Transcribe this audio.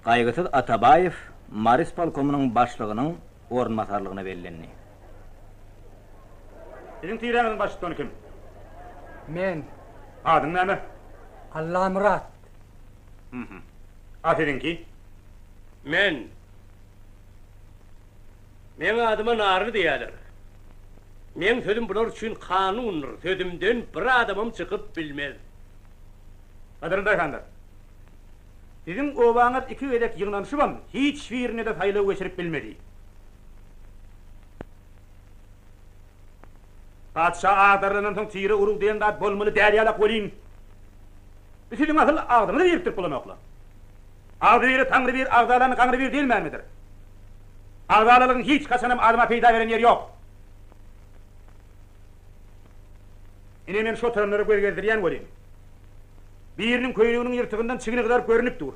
Gaýgysyz Atabaýew Mary ispolkomynyň başlygynyň orunbasarlygyna bellendi. Siziň tiräňiziň baştutany kim? Men. Adyň näme? Allamyrat. Hü-hü. A siziňki? Men. Meň adyma Narly diýýäler. Meň sözüm bular üçin kanundyr, sözümden bir adamam çykyp bilmez. Gadyrly daýhanlar! Siziň obaňyz iki gezek ýygnanyşybam hiç birine-de saýlaw geçirip bilmedi. Patyşa agdarylandan soň tire-urug diýen zat bolmaly däl ýalak welin, bu siziň asyl agzyňyzy birikdirip bolanok-la. Agzybire Taňry bir, agzalany gaňry bir diýilmänmidir? Agzalalygyň hiç haçanam adama peýda beren ýeri ýok. Ine men şu oturanlara göz gezdirýän welin, biriniň köýneginiň ýyrtygyndan çigni gyzaryp görnüp dur.